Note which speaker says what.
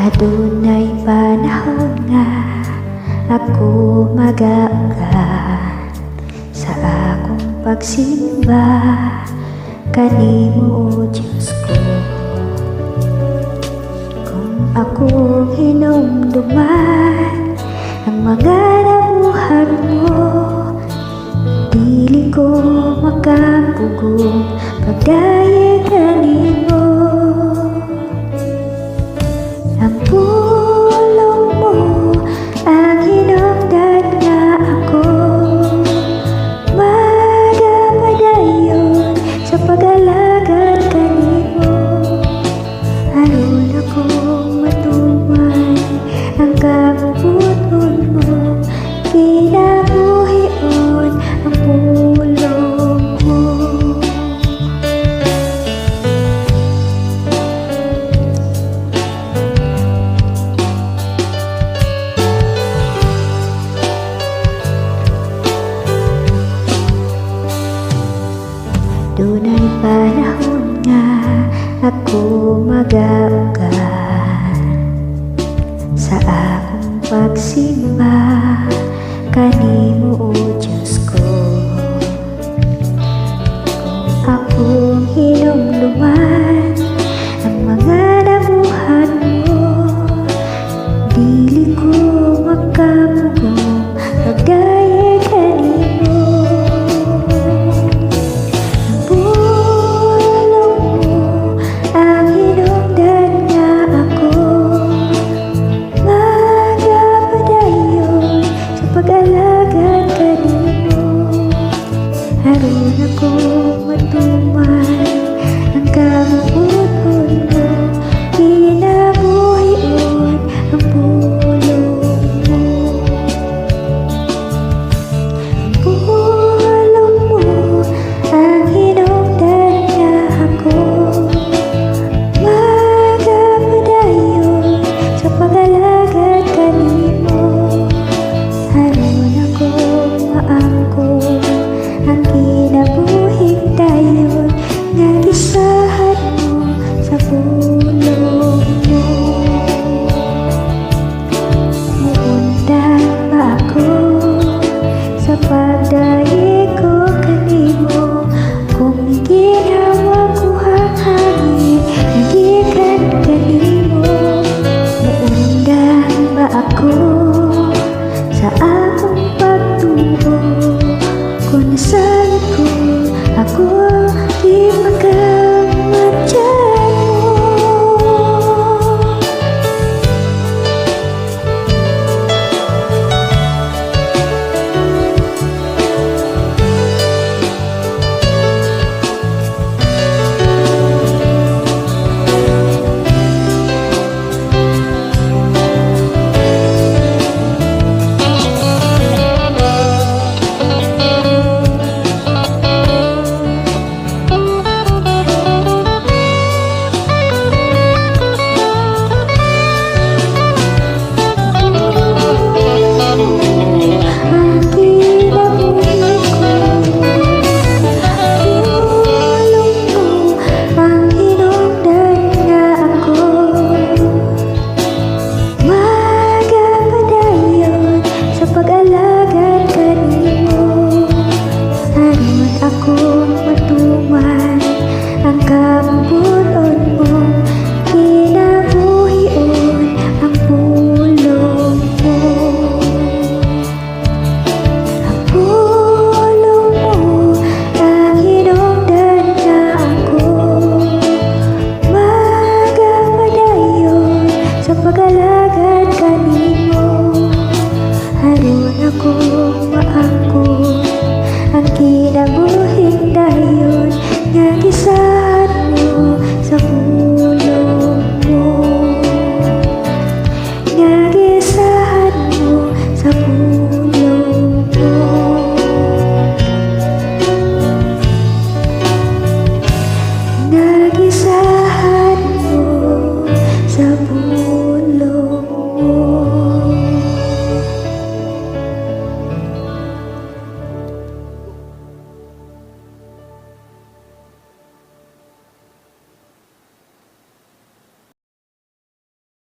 Speaker 1: Adunay panahon nga ako magaugan sa akong pagsimba kanimo, O Diyos ko. Kung akong hinumduman ang mga nabuhat mo, dili ko makapugong pagdayeg kanimo. Ang pulong mo ang hinungdan nga ako magapadayon sa pag-alagad kanimo, aron akong matuman ang kabubut-on mo, kinabuhion ang pulong mo. Dunay panahon nga ako magaugan sa akong pagsimba kanimo, O Diyos ko. Kung akong hinumduman ang mga nabuhat mo, dili ko makapugong pagdayeg kanimo. Ang pulong mo ang hinungdan nga ako magapadayon sa pag-alagad kanimo, aron akong matuman ang kabubut-on mo, kinabuhion ang pulong mo. Ang pulong mo ang hinungdan nga ako magapadayon sa pag-alagad kanimo, aron akong maangkon ang kinabuhing dayon nga gisaad mo sa pulong mo. Muundang ba ako sa pagdayeg ko kanimo kung ginhawa ko ang hangin nga gikan kanimo? Muundang ba ako sa akong pagtuo kung nasayod ko ako gipakamatyan mo? Ang kinabuhi ko, pulong mo ang hinungdan nga ako magapadayon sa pag-alagad kanimo, aron akong matuman ang kabubut-on mo, kinabuhion ang pulong mo. Ang pulong mo ang hinungdan nga ako magapadayon sa pag-alagad kanimo, aron akong maangkon ang kinabuhing dayon nga gisaad mo sa pulong mo, nga gisaad mo sa pulong mo, nga gisaad mo sa pulong.